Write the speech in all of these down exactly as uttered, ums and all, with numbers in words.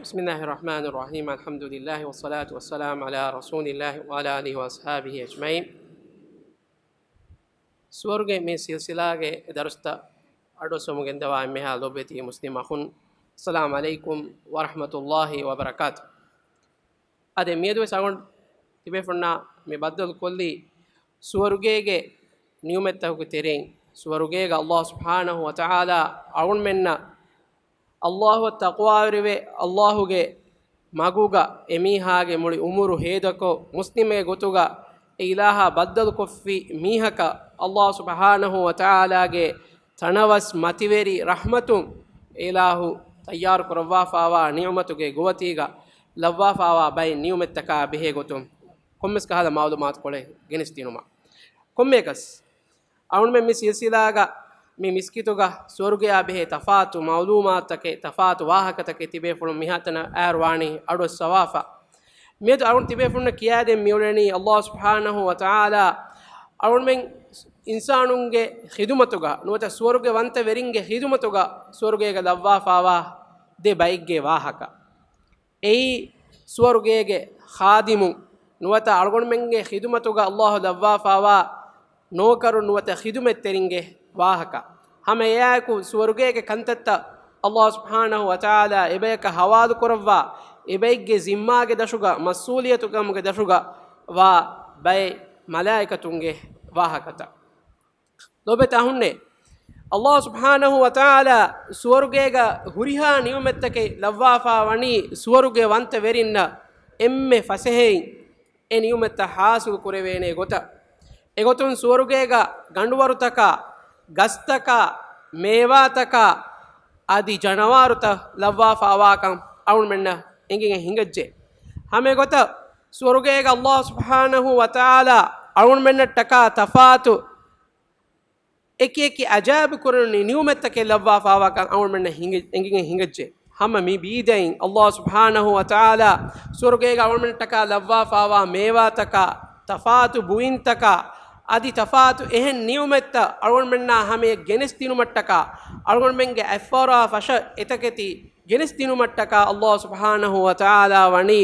بسم الله الرحمن الرحيم. الحمد لله والصلاة والسلام على رسول الله وعلى آله وأصحابه أجمعين. ސުވަރުގެ މި ސިލްސިލާގެ ދަރުސްތައް އަޑުއައްސަމުން ގެންދަވާ އެންމެހާ ލޯބިވެތި މުސްލިމް އަޚުން، އައްސަލާމު ޢަލައިކުމް ވަރަޙްމަތުﷲި ވަބަރަކާތު. އަދި މިއަދުވެސް އަޅުގަނޑު ތިބޭފުންނާ މި ބައްދަލުކޮށްލީ ސުވަރުގޭގެ ނިޢުމަތްތަކުގެ ތެރެއިން. ސުވަރުގޭގަ ﷲ ސުބްޙާނަހޫ ވަތަޢާލާ އަޅުގަނޑުމެންނަށް ﷲ އަށް ތަޤްވާވެރިވެ، ﷲގެ މަގުގަ އެމީހާގެ މުޅި އުމުރު ހޭދަކޮށް، މުސްލިމެއް ގޮތުގަ އެ އިލާހާ ބައްދަލުކޮށްފި މީހަކަށް، ﷲ ސުބްޙާނަހޫ ވަތަޢާލާގެ ތަނަވަސް މަތިވެރި ރަޙްމަތުން އެ އިލާހު ތައްޔާރު ކުރައްވާފާވާ ނިޢުމަތުގެ ގުވަތީގަ ލައްވާފާވާ ބައެއް ނިޢުމަތްތަކާ ބެހޭ ގޮތުން ކޮންމެސް ކަހަލަ މަޢުލޫމާތުކޮޅެއް ގެނެސްދިނުމަށް. ކޮންމެއަކަސް، އަޅުގަނޑުމެން މި ސިލްސިލާގަ މި މިސްކިތުގަ ސުވަރުގެޔާ ބެހޭ ތަފާތު މަޢުލޫމާތުތަކެއް، ތަފާތު ވާހަކަތަކެއް ތިބޭފުޅުން މިހާތަނަށް އައިރުވާނީ އަޑުއައްސަވާފަ. މިއަދު އަޅުގަނޑު ތިބޭފުޅުންނަށް ކިޔާދޭން މިއުޅެނީ ﷲ ސުބްޙާނަހޫ ވަތަޢާލާ އަޅުގަނޑުމެން އިންސާނުންގެ ޚިދުމަތުގަ ނުވަތަ ސުވަރުގެ ވަންތަ ވެރިންގެ ޚިދުމަތުގަ ސުވަރުގޭގަ ލައްވާފާވާ ދެ ބައެއްގެ ވާހަކަ. އެއީ، ސުވަރުގޭގެ ޚާދިމުން ނުވަތަ އަޅުގަނޑުމެންގެ ޚިދުމަތުގަ ﷲ ލައްވާފާވާ ނޯކަރުން ނުވަތަ ޚިދުމަތްތެރިންގެ ވާހަކަ. ހަމަ އެއާއެކު ސުވަރުގޭގެ ކަންތައްތައް ﷲ ސުބްޙާނަހޫ ވަތަޢާލާ އެބަޔަކަށް ޙަވާލުކުރައްވާ، އެބައެއްގެ ޒިންމާގެ ދަށުގަ، މަސްއޫލިއްޔަތުކަމުގެ ދަށުގަ ވާ ބައެއް މަލާއިކަތުންގެ ވާހަކަތައް. ލޯބިވެތި އަޚުންނޭ، ﷲ ސުބްޙާނަހޫ ވަތަޢާލާ ސުވަރުގޭގަ ހުރިހާ ނިޢުމަތްތަކެއް ލައްވާފާ ވަނީ ސުވަރުގެ ވަންތަ ވެރިންނަށް އެންމެ ފަސޭހައިން އެ ނިޢުމަތްތައް ޙާޞިލު ކުރެވޭނެ ގޮތަށް. އެގޮތުން ސުވަރުގޭގަ ގަނޑުވަރުތަކާ، ގަސްތަކާ، މޭވާތަކާ އަދި ޖަނަވާރުތައް ލައްވާފާވާކަން އަޅުގަނޑުމެންނަށް އެނގިގެން ހިނގައްޖެ. ހަމަ އެގޮތަށް ސުވަރުގޭގަ ﷲ ސުބްޙާނަހޫ ވަތަޢާލާ އަޅުގަނޑުމެންނަށްޓަކާ ތަފާތު އެކި އެކި އަޖާއިބު ކުރަނި ނިޢުމަތްތަކެއް ލައްވާފާވާކަން އަޅުގަނޑުމެންނަށް ހިނގި-، އެނގިގެން ހިނގައްޖެ. ހަމަ މި ބީދައިން ﷲ ސުބްޙާނަހޫ ވަތަޢާލާ ސުވަރުގޭގަ އަޅުގަނޑުމެންނަށްޓަކާ ލައްވާފާވާ މޭވާތަކާ، ތަފާތު ބުއިންތަކާ، އަދި ތަފާތު އެހެން ނިޢުމަތްތައް އަޅުގަނޑުމެންނާ ހަމަޔަށް ގެނެސްދިނުމަށްޓަކާ، އަޅުގަނޑުމެންގެ އަތްފައިރާ ފަށަ އެތަކެތި ގެނެސްދިނުމަށްޓަކާ ﷲ ސުބްޙާނަހޫ ވަތަޢާލާ ވަނީ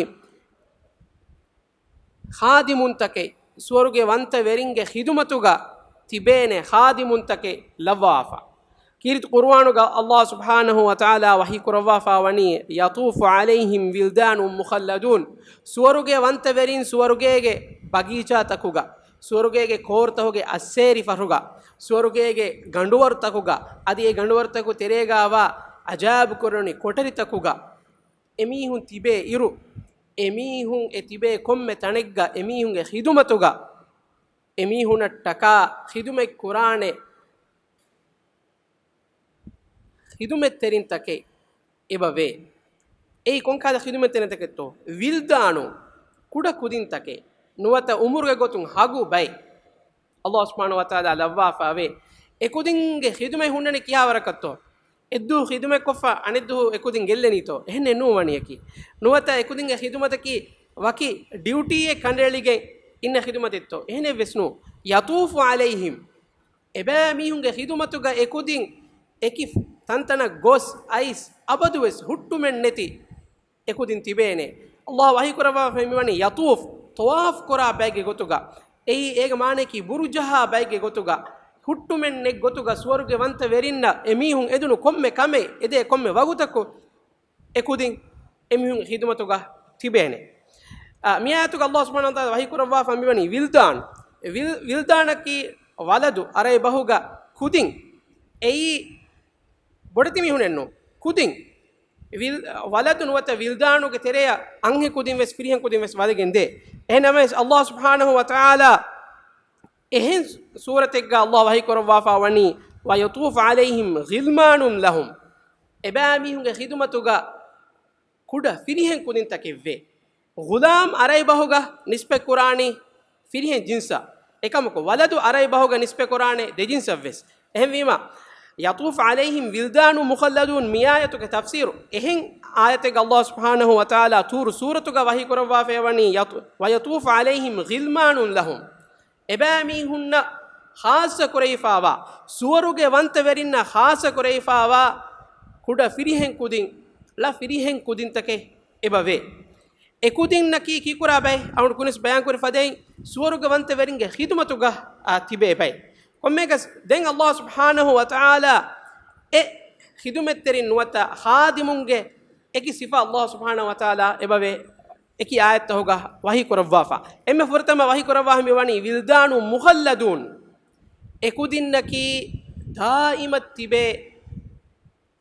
ޚާދިމުންތަކެއް، ސުވަރުގެ ވަންތަ ވެރިންގެ ޚިދުމަތުގަ ތިބޭނެ ޚާދިމުންތަކެއް ލައްވާފަ. ކީރިތި ޤުރުއާނުގަ ﷲ ސުބްޙާނަހޫ ވަތަޢާލާ ވަޙީ ކުރައްވާފާ ވަނީ، يطوف عليهم ولدان مخلدون، ސުވަރުގެ ވަންތަ ވެރިން ސުވަރުގޭގެ ބަގީޗާތަކުގަ، ސުވަރުގޭގެ ކޯރުތަކުގެ އައްސޭރި ފަށުގަ، ސުވަރުގޭގެ ގަނޑުވަރުތަކުގަ، އަދި އެ ގަނޑުވަރުތަކު ތެރޭގާވާ އަޖާއިބު ކުރަނި ކޮޓަރިތަކުގަ، އެމީހުން ތިބޭ އިރު، އެމީހުން އެ ތިބޭ ކޮންމެ ތަނެއްގަ އެމީހުންގެ ޚިދުމަތުގަ އެމީހުނަށްޓަކާ ޚިދުމަތް ކުރާނެ، ޚިދުމަތްތެރިންތަކެއް އެބަވޭ. އެއީ ކޮންކަހަލަ ޚިދުމަތްތެރިންތަކެއްތޯ؟ ވިލްދާނު، ކުޑަ ކުދިންތަކެއް، ނުވަތަ އުމުރުގެ ގޮތުން ހަގު ބައެއް. ﷲ ސުބްޙާނަހޫ ވަތަޢާލާ ލައްވާފައިވޭ. އެކުދިންގެ ޚިދުމަތް ހުންނަނީ ކިހާވަރަކަށްތޯ؟ އެއްދުވަހު ޚިދުމަތްކޮށްފަ އަނެއްދުވަހު އެކުދިން ގެއްލެނީތޯ؟ އެހެނެއް ނޫން ވަނިޔަކީ. ނުވަތަ އެކުދިންގެ ޚިދުމަތަކީ ވަކި ޑިއުޓީއެއް ކަނޑައެޅިގެން އިންނަ ޚިދުމަތެއްތޯ؟ އެހެނެއްވެސް ނޫން. يطوف عليهم، އެބައިމީހުންގެ ޚިދުމަތުގަ އެކުދިން އެކި ތަންތަނަށް ގޮސް އައިސް އަބަދުވެސް ހުއްޓުމެއްނެތި އެކުދިން ތިބޭނެ. ﷲ ވަޙީ ކުރައްވާފައި މިވަނީ ޔަޠޫފް، ޠަވާފް ކުރާ ބައެއްގެ ގޮތުގަ. އެއީ އޭގެ މާނަޔަކީ ބުރު ޖަހާ ބައެއްގެ ގޮތުގަ. ހުއްޓުމެއް ނެތް ގޮތުގަ ސުވަރުގެ ވަންތަ ވެރިންނަށް އެމީހުން އެދުނު ކޮންމެ ކަމެއް އެދޭ ކޮންމެ ވަގުތަކު އެކުދިން އެމީހުންގެ ޚިދުމަތުގަ ތިބޭނެ. އާ، މި އާޔަތުގަ ﷲ ސުބްޙާނަހޫ ވަތަޢާލާ ވަޙީ ކުރައްވާފަ މިވަނީ ވިލްދާން. ވިލް-، ވިލްދާނަކީ ވަލަދު ޢަރަބި ބަހުގަ ކުދިން. އެއީ ބޮޑެތި މީހުނެއްނު، ކުދިން. ވިލް-، ވަލަދު ނުވަތަ ވިލްދާނުގެ ތެރެއަށް އަންހެން ކުދިން ވެސް ފިރިހެން ކުދިން ވެސް ވަދެގެން ދޭ. އެހެންނަމަވެސް، ﷲ ސުބްޙާނަހޫ ވަތަޢާލާ އެހެން ސޫރަތެއްގަ ﷲ ވަޙީ ކުރައްވާފާ ވަނީ، وَيَطُوفُ عَلَيْهِمْ غِلْمَانٌ لَهُمْ. އެބައިމީހުންގެ ޚިދުމަތުގަ ކުޑަ ފިރިހެން ކުދިންތަކެއްވޭ. ޣުލާމް ޢަރަބި ބަހުގަ ނިސްބަތް ކުރާނީ ފިރިހެން ޖިންސަށް. އެކަމަކު، ވަލަދު ޢަރަބި ބަހުގަ ނިސްބަތް ކުރާނެ ދެ ޖިންސަށްވެސް. އެހެންވީމަ، يَطُوفُ عَلَيْهِمْ وِلْدَانٌ مُخَلَّدُونَ މި އާޔަތުގެ ތަފްސީރު. އެހެން އާޔަތެއްގަ ﷲ ސުބްޙާނަހޫ ވަތަޢާލާ ޠޫރު ސޫރަތުގަ ވަޙީ ކުރައްވާފައިވަނީ، يَطُ-، وَيَطُوفُ عَلَيْهِمْ غِلْمَانٌ لَهُمْ. އެބައިމީހުންނަށް ޚާއްޞަ ކުރެވިފާވާ، ސުވަރުގެ ވަންތަވެރިންނަށް ޚާއްޞަ ކުރެވިފާވާ ކުޑަ ފިރިހެން ކުދިން ލަ ފިރިހެން ކުދިންތަކެއް އެބަވޭ. އެ ކުދިންނަކީ ކީކުރާ ބައެއް؟ އަޅުގަނޑު ކުނިސް ބަޔާންކުރި ފަދައިން ސުވަރުގަވަންތަވެރިންގެ ޚިދުމަތުގަ، އާ، ތިބޭ ބައެއް. ކޮންމެއަކަސް ދެން ﷲ ސުބްޙާނަހޫ ވަތަޢާލާ އެ ޚިދުމަތްތެރިން ނުވަތަ ޚާދިމުންގެ އެކި ސިފަ ﷲ ސުބްޙާނަހޫ ވަތަޢާލާ އެބަވޭ އެކި އާޔަތްތަހުގަ ވަޙީ ކުރައްވާފަ. އެންމެ ފުރަތަމަ ވަޙީ ކުރައްވާފަ މިވަނީ ވިލްދާނު މުޚައްލަދޫން. އެ ކުދިންނަކީ ދާއިމަށް ތިބޭ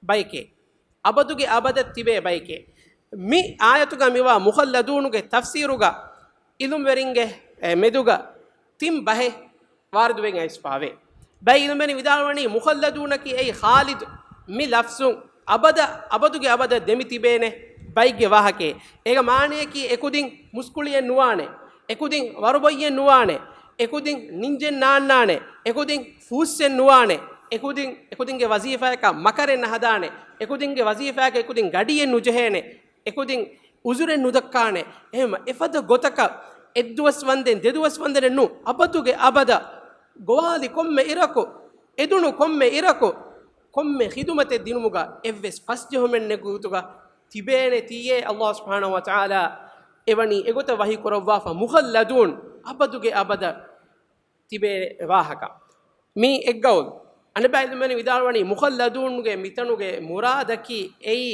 ބައެކޭ. އަބަދުގެ އަބަދަށް ތިބޭ ބައެކޭ. މި އާޔަތުގަ މިވާ މުޚައްލަދޫނުގެ ތަފްސީރުގަ އިލުމްވެރިންގެ، އެ، މެދުގަ ތިން ބަހެއް ވާރިދުވެގެން އައިސްފާވޭ. ބައެއް އިލުމްވެރިން ވިދާޅުވަނީ މުޚައްލަދޫނަކީ އެއީ ޚާލިދު، މި ލަފްޒުން އަބަދަށް، އަބަދުގެ އަބަދަށް ދެމި ތިބޭނެ ބައެއްގެ ވާހަކައެއް. އޭގެ މާނަޔަކީ އެކުދިން މުސްކުޅިއެއް ނުވާނެ، އެކުދިން ވަރުބޮއްޔެއް ނުވާނެ، އެކުދިން ނިންޖެއް ނާންނާނެ، އެކުދިން ފޫއްސެއް ނުވާނެ، އެކުދިން، އެކުދިންގެ ވަޒީފާއަކަށް މަކަރެއް ނަހަދާނެ، އެކުދިންގެ ވަޒީފާއަކަށް އެކުދިން ގަޑިއެއް ނުޖެހޭނެ، އެކުދިން އުޒުރެއް ނުދައްކާނެ. އެހެން އެފަދަ ގޮތަކަށް އެއްދުވަސް ވަންދެން ދެދުވަސް ވަންދެނެއް ނޫން، އަބަދުގެ އަބަދަށް ގޮވާލި ކޮންމެ އިރަކު، އެދުނު ކޮންމެ އިރަކު، ކޮންމެ ޚިދުމަތެއް ދިނުމުގަ އެއްވެސް ފަސްޖެހުމެއް ނެތް ގޮތުގަ ތިބޭނެތީއޭ. ﷲ ސުބްޙާނަހޫ ވަތަޢާލާ އެވަނީ އެގޮތަށް ވަޙީ ކުރައްވާފަ، މުޚައްލަދޫން، އަބަދުގެ އަބަދަށް ތިބޭ ވާހަކަ. މީ އެއްގައުލު. އަނެއްބައި އިލްމުވެރިން ވިދާޅުވަނީ މުޚައްލަދޫނުގެ މިތަނުގެ މުރާދަކީ އެއީ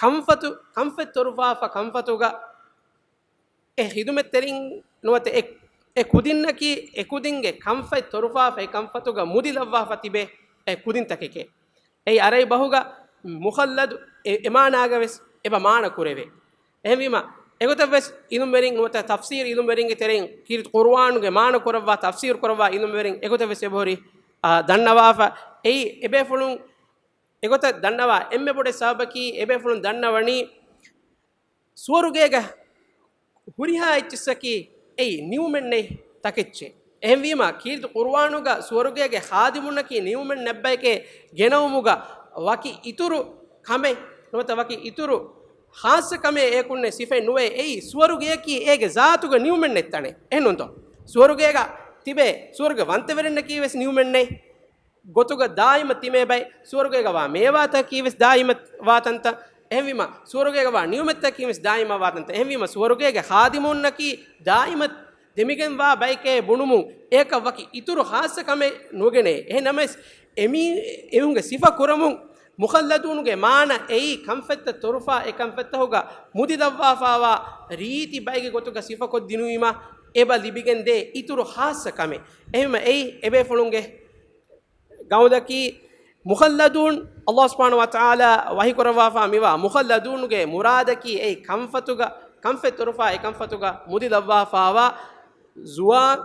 ކަންފަތު، ކަންފަތް ތޮރުފާފަ ކަންފަތުގަ އެ ޚިދުމަތްތެރިން ނުވަތަ އެ، އެ ކުދިންނަކީ އެ ކުދިންގެ ކަންފަތް ތޮރުފާފަ އެ ކަންފަތުގަ މުދިލައްވާފަ ތިބޭ އެ ކުދިންތަކެކޭ. އެއީ ޢަރަބި ބަހުގަ މުޚައްލަދު އެ، އެ މާނާގަ ވެސް އެބަ މާނަ ކުރެވޭ. އެހެންވީމަ، އެގޮތަށް ވެސް އިލުމްވެރިން ނުވަތަ ތަފްސީރު އިލުމްވެރިންގެ ތެރެއިން ކީރިތި ޤުރުއާނުގެ މާނަ ކުރައްވާ، ތަފްސީރު ކުރައްވާ އިލުމްވެރިން އެގޮތަށް ވެސް އެބަހުރި، އާ، ދަންނަވާފަ. އެއީ އެބޭފުޅުން އެގޮތަށް ދަންނަވާ އެންމެ ބޮޑެއް ސަބަބަކީ އެބޭފުޅުން ދަންނަވަނީ ސުވަރުގޭގަ ހުރިހާ އެއްޗިއްސަކީ އެއީ ނިއުމެއްނެތް ތަކެއްޗޭ. އެހެންވީމަ، ކީރިތި ޤުރުއާނުގަ ސުވަރުގޭގެ ޚާދިމުންނަކީ ނިއުމެއް ނެތް ބަޔެކޭ ގެނައުމުގަ ވަކި އިތުރު ކަމެއް ނުވަތަ ވަކި އިތުރު ޚާއްޞަ ކަމެއް އެޔަކުންނެއް ސިފައެއް ނުވޭ. އެއީ ސުވަރުގެއަކީ އޭގެ ޒާތުގަ ނިއުމެއް ނެތް ތަނެއް. އެހެންނޫންތޯ؟ ސުވަރުގޭގަ ތިބޭ ސުވަރުގެ ވަންތަވެރިންނަކީ ވެސް ނިއުމެއްނެތް ގޮތުގަ ދާއިމަށް ތިބޭ ބައެއް، ސުވަރުގޭގަ ވާ މޭވާތަކީ ވެސް ދާއިމަށް ވާ ތަންތަން. އެހެންވީމަ، ސުވަރުގޭގަ ވާ ނިއުމަތްތަކީ ވެސް ދާއިމަށް ވާ ތަންތަން. އެހެންވީމަ، ސުވަރުގޭގެ ޚާދިމުންނަކީ ދާއިމަށް ދެމިގެން ވާ ބައެކޭ ބުނުމުން، އެއަކަށް ވަކި އިތުރު ޚާއްޞަ ކަމެއް ނުގެނޭ. އެހެން ނަމަވެސް، އެމީ، އެހުންގެ ސިފަ ކުރަމުން، މުޚައްލަދޫނުގެ މާނަ އެއީ ކަންފަތްތައް ތޮރުފާ އެ ކަންފަތްތަހުގަ މުދިލައްވާފާވާ ރީތި ބައެއްގެ ގޮތުގަ ސިފަކޮށްދިނުވީމަ، އެބަ ލިބިގެންދޭ އިތުރު ޚާއްޞަ ކަމެއް. އެހެންވީމަ، އެއީ އެބޭފުޅުންގެ ގައުލަކީ މުޚައްލަދޫން. ﷲ ސުބްޙާނަހޫ ވަތަޢާލާ ވަޙީ ކުރައްވާފާ މިވާ މުޚައްލަދޫނުގެ މުރާދަކީ އެއީ ކަންފަތުގަ، ކަންފަތް ތޮރުފާ އެ ކަންފަތުގަ މުދިލައްވާފާވާ ޒުވާން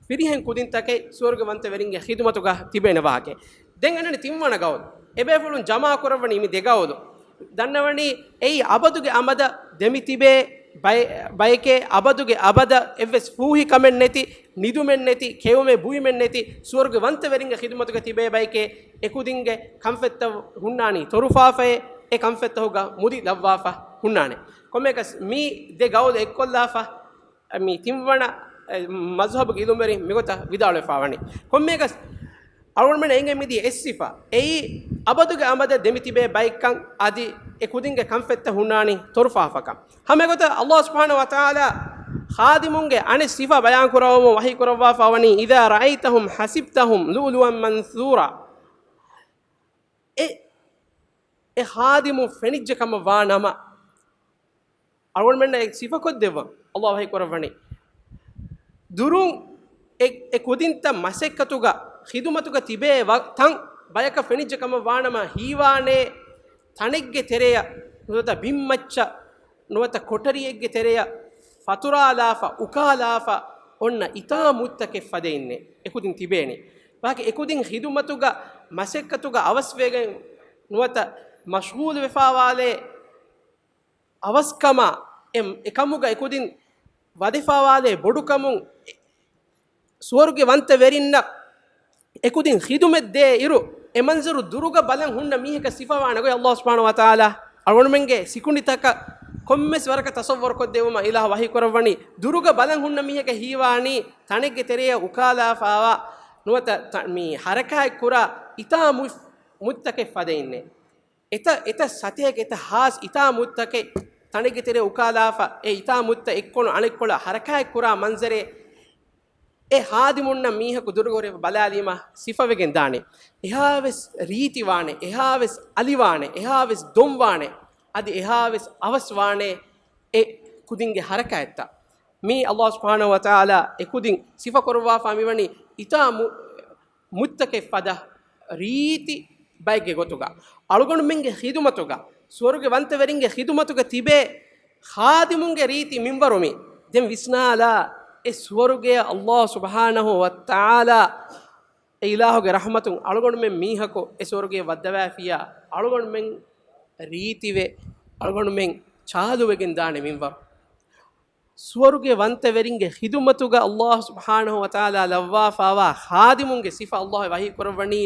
ފިރިހެން ކުދިންތަކެއް ސުވަރުގެވަންތަވެރިންގެ ޚިދުމަތުގަ ތިބޭނެ ވާހަކަ. ދެން އަންނަނީ ތިންވަނަ ގައުލު. އެބޭފުޅުން ޖަމާ ކުރައްވަނީ މި ދެ ގައުލު. ދަންނަވަނީ އެއީ އަބަދުގެ އަބަދަށް ދެމިތިބޭ ބައެ-، ބައެކޭ، އަބަދުގެ އަބަދަށް އެއްވެސް ފޫހި ކަމެއް ނެތި، ނިދުމެއް ނެތި، ކެއުމެއް ބުއިމެއް ނެތި، ސުވަރުގެ ވަންތަވެރިންގެ ޚިދުމަތުގަ ތިބޭ ބައެކޭ، އެކުދިންގެ ކަންފަތްތައް ހުންނާނީ ތޮރުފާފައޭ، އެ ކަންފަތްތަހުގަ މުދި ލައްވާފަ ހުންނާނެ. ކޮންމެއަކަސް މި ދެ ގައުލު އެއްކޮށްލާފަ، މި ތިންވަނަ، އެ، މަޒްހަބުގެ އިލުމްވެރިން މިގޮތަށް ވިދާޅުވެފާވަނީ. ކޮންމެއަކަސް އަޅުގަނޑުމެން އެނގޭ މިދިޔަ އެއް ސިފަ. އެއީ އަބަދުގެ އަބަދަށް ދެމިތިބޭ ބައެއްކަން އަދި އެ ކުދިންގެ ކަންފަތްތައް ހުންނާނީ ތޮރުފާފަކަން. ހަމަ އެގޮތަށް ﷲ ސުބްޙާނަހޫ ވަތަޢާލާ ޚާދިމުންގެ އަނެއް ސިފަ ބަޔާން ކުރައްވަމުން ވަޙީ ކުރައްވާފާ ވަނީ، إذا رأيتهم حسبتهم لؤلؤا منثورا. އެ، އެ ޚާދިމުން ފެނިއްޖެ ކަމަށް ވާ ނަމަ، އަޅުގަނޑުމެންނަށް އެ ސިފަކޮށްދެއްވަން ﷲ ވަޙީ ކުރައްވަނީ. ދުރުން އެ، އެ ކުދިންތައް މަސައްކަތުގަ، ޚިދުމަތުގަ ތިބޭ ވަ-، ތަން ބަޔަކަށް ފެނިއްޖެ ކަމަށް ވާނަމަ، ހީވާނޭ ތަނެއްގެ ތެރެޔަށް ނުވަތަ ބިންމައްޗަށް ނުވަތަ ކޮޓަރިއެއްގެ ތެރެޔަށް ފަތުރާލާފަ، އުކާލާފަ އޮންނަ އިތާ މުއްތަކެއް ފަދައިންނޭ އެކުދިން ތިބޭނީ. ވާހަކަ އެކުދިން ޚިދުމަތުގަ، މަސައްކަތުގަ އަވަސްވެގެން ނުވަތަ މަޝްޣޫލުވެފާވާލޭ އަވަސްކަމާ، އެ، އެކަމުގަ އެކުދިން ވަދެފާވާލޭ ބޮޑުކަމުން، ސުވަރުގެ ވަންތަ ވެރިންނަށް އެކުދިން ޚިދުމަތް ދޭ އިރު، އެ މަންޒަރު ދުރުގަ ބަލަން ހުންނަ މީހަކަށް ސިފަވާނެ ގޮތް ﷲ ސުބްޙާނަހޫ ވަތަޢާލާ އަޅުގަނޑުމެންގެ ސިކުނޑިތަކަށް ކޮންމެސް ވަރަކަށް ތަޞައްވަރު ކޮށްދެއްވުމަށް އިލާހު ވަޙީ ކުރައްވަނީ، ދުރުގަ ބަލަން ހުންނަ މީހަކަށް ހީވާނީ ތަނެއްގެ ތެރެޔަށް އުކާލާފާވާ ނުވަތަ ތަ-، މި ޙަރަކާތް ކުރާ އިތާ މު-، މުއްތަކެއް ފަދައިންނޭ. އެތައް، އެތައް ސަތޭކަ، އެތައް ހާސް އިތާ މުއްތަކެއް ތަނެއްގެ ތެރޭ އުކާލާފަ، އެ އިތާ މުއްތަ އެއްކޮޅު އަނެއްކޮޅަށް ހަރަކާތް ކުރާ މަންޒަރެއް، އެ ޚާދިމުންނަށް މީހަކު ދުރުގަ ހުރެފަ ބަލާލީމަ ސިފަވެގެން ދާނެ. އެހާވެސް ރީތިވާނެ، އެހާވެސް އަލިވާނެ، އެހާވެސް ދޮންވާނެ، އަދި އެހާވެސް އަވަސްވާނެ އެ ކުދިންގެ ހަރަކާތްތައް. މީ ﷲ ސުބްޙާނަހޫ ވަތަޢާލާ އެ ކުދިން ސިފަކުރައްވާފާ މިވަނީ އިތާ މު-، މުއްތަކެއް ފަދަ ރީތި ބައެއްގެ ގޮތުގަ، އަޅުގަނޑުމެންގެ ޚިދުމަތުގަ، ސުވަރުގެ ވަންތަވެރިންގެ ޚިދުމަތުގަ ތިބޭ ޚާދިމުންގެ ރީތި މިންވަރު މި. ދެން ވިސްނާލާ، އެ ސުވަރުގެ ﷲ ސުބްޙާނަހޫ ވަތަޢާލާ އެ އިލާހުގެ ރަޙްމަތުން އަޅުގަނޑުމެން މީހަކު އެ ސުވަރުގެ ވައްދަވާފިޔާ، އަޅުގަނޑުމެން ރީތިވެ، އަޅުގަނޑުމެން ޗާލުވެގެން ދާނެ މިންވަރު. ސުވަރުގެ ވަންތަވެރިންގެ ޚިދުމަތުގަ ﷲ ސުބްޙާނަހޫ ވަތަޢާލާ ލައްވާފާވާ ޚާދިމުންގެ ސިފަ ﷲ ވަޙީ ކުރައްވަނީ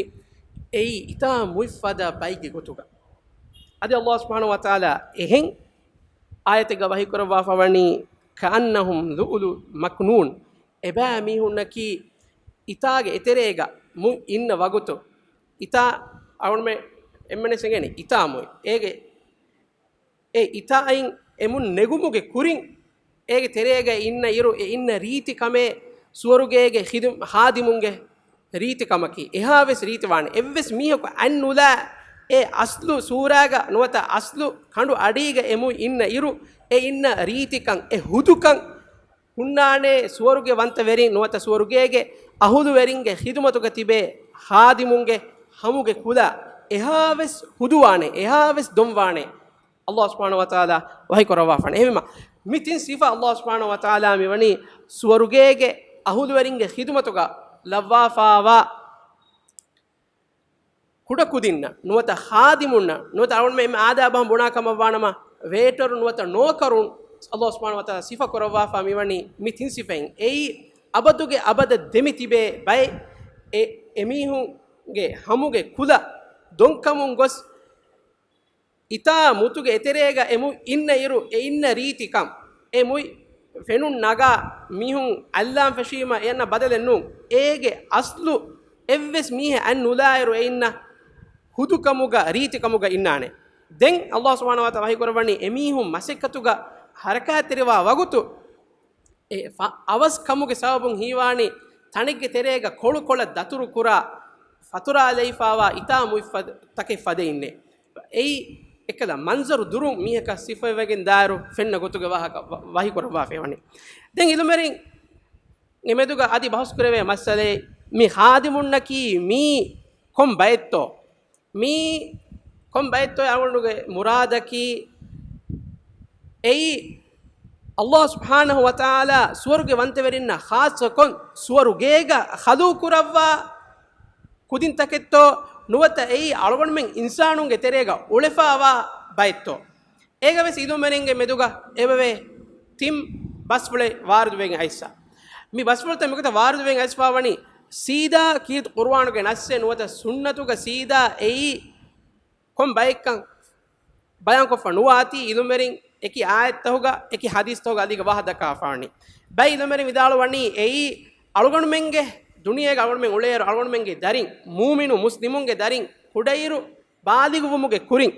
އެއީ އިތާ މުއިއްފަދަ ބައެއްގެ ގޮތުގަ. އަދި ﷲ ސުބްޙާނަހޫ ވަތަޢާލާ އެހެން އާޔަތެއްގަ ވަޙީ ކުރައްވާފަ ވަނީ، "كأنهم لؤلؤ مكنون." އެބައިމީހުންނަކީ އިތާގެ އެތެރޭގަ މުއި އިންނަ ވަގުތު، އިތާ އަޅުގަނޑުމެން އެންމެންވެސް އެނގޭނެ އިތާ މުއި. އޭގެ އެ އިތާއިން އެ މުން ނެގުމުގެ ކުރިން، އޭގެ ތެރޭގަ އިންނަ އިރު، އެ އިންނަ ރީތި ކަމެއް ސުވަރުގޭގެ ޚިދު-، ޚާދިމުންގެ ރީތި ކަމަކީ. އެހާވެސް ރީތިވާނެ. އެއްވެސް މީހަކު އަތް ނުލާ، އެ އަސްލު ސޫރާގަ ނުވަތަ އަސްލު ކަނޑު އަޑީގަ އެ މުއި އިންނަ އިރު، އެ އިންނަ ރީތިކަން، އެ ހުދުކަން ހުންނާނެ ސުވަރުގެ ވަންތަވެރިން ނުވަތަ ސުވަރުގޭގެ އަހުލުވެރިންގެ ޚިދުމަތުގަ ތިބޭ ޚާދިމުންގެ ހަމުގެ ކުލަ އެހާވެސް ހުދުވާނެ، އެހާވެސް ދޮންވާނެ. ﷲ ސުބްޙާނަހޫ ވަތަޢާލާ ވަޙީ ކުރައްވާފާނެ. އެހެންވީމަ، މި ތިން ސިފަ ﷲ ސުބްޙާނަހޫ ވަތަޢާލާ މިވަނީ ސުވަރުގޭގެ އަހުލުވެރިންގެ ޚިދުމަތުގަ ލައްވާފާވާ ކުޑަކުދިންނަށް ނުވަތަ ޚާދިމުންނަށް ނުވަތަ އަޅުގަނޑުމެން އެންމެ އާދައިގެ ބަހުން ބުނާ ކަމަށްވާނަމަ، ވޭޓަރު ނުވަތަ ނޯކަރުން ﷲ ސުބްޙާނަހޫ ވަތަޢާލާ ސިފަ ކުރައްވާފާ މިވަނީ މި ތިން ސިފައިން. އެއީ އަބަދުގެ އަބަދަށް ދެމި ތިބޭ ބައެއް. އެ އެމީހުންގެ ހަމުގެ ކުލަ ދޮންކަމުން ގޮސް، އިތާ މުއްތުގެ އެތެރޭގަ އެ މުއި އިންނަ އިރު، އެ އިންނަ ރީތިކަން، އެ މުއި ފެނުން ނަގާ މީހުން އަތްލާން ފެށީމަ އެއަންނަ ބަދަލެއް ނޫން. އޭގެ އަސްލު އެއްވެސް މީހެއް އަތް ނުލާއިރު އެ އިންނަ ހުދުކަމުގަ ރީތިކަމުގަ އިންނާނެ. ދެން ﷲ ސުބްޙާނަހޫ ވަތަޢާލާ ވަޙީ ކުރައްވަނީ އެމީހުން މަސައްކަތުގަ ހަރަކާތްތެރިވާ ވަގުތު، އެ ފަ-، އަވަސް ކަމުގެ ސަބަބުން ހީވާނީ ތަނެއްގެ ތެރޭގަ ކޮޅުކޮޅަށް ދަތުރު ކުރާ، ފަތުރާލައިފާވާ އިތާ މުއިއްފަ-، ތަކެއް ފަދައިންނޭ. އެއީ އެކަލަ މަންޒަރު ދުރުން މީހަކަށް ސިފަވެގެން ދާއިރު ފެންނަ ގޮތުގެ ވާހަކަ ވަ-، ވަޙީ ކުރައްވާފައި ވަނީ. ދެން އިލުމެރިން އެ މެދުގަ އަދި ބަހުސް ކުރެވޭ މައްސަލައެއް، މި ޚާދިމުންނަކީ މީ ކޮން ބައެއްތޯ؟ މީ ކޮން ބައެއްތޯ އަޅުގަނޑުގެ މުރާދަކީ، އެއީ ﷲ ސުބްޙާނަހޫ ވަތަޢާލާ ސުވަރުގެ ވަންތަވެރިންނަށް ޚާއްޞަކޮށް، ސުވަރުގޭގަ ޚަލު ކުރައްވާ ކުދިންތަކެއްތޯ، ނުވަތަ އެއީ އަޅުގަނޑުމެން އިންސާނުންގެ ތެރޭގަ އުޅެފާވާ ބައެއްތޯ؟ އޭގަވެސް އިލުމެރިންގެ މެދުގަ އެބަވޭ ތިން ބަސްފުޅެއް ވާރިދުވެގެން އައިސްފަ. މި ބަސްފުޅުތައް މިގޮތަށް ވާރިދުވެގެން އައިސްފަ ވަނީ، ސީދާ ކީރިތި ޤުރުއާނުގެ ނައްސެއް ނުވަތަ ސުންނަތުގަ ސީދާ އެއީ ކޮން ބައެއްކަން ބަޔާންކޮށްފަ ނުވާތީ، އިލުމެރިން އެކި އާޔަތްތަކުގަ، އެކި ޙަދީޘްތަކުގަ އަލީގަ ވާހަކަ ދައްކާފާވަނީ. ބައެއް އިލުމެރިން ވިދާޅުވަނީ އެއީ އަޅުގަނޑުމެންގެ ދުނިޔޭގަ އަޅުގަނޑުމެން އުޅޭއިރު އަޅުގަނޑުމެންގެ ދަރިން، މުއުމިނު މުސްލިމުންގެ ދަރިން ކުޑައިރު ބާލިޣުވުމުގެ ކުރިން،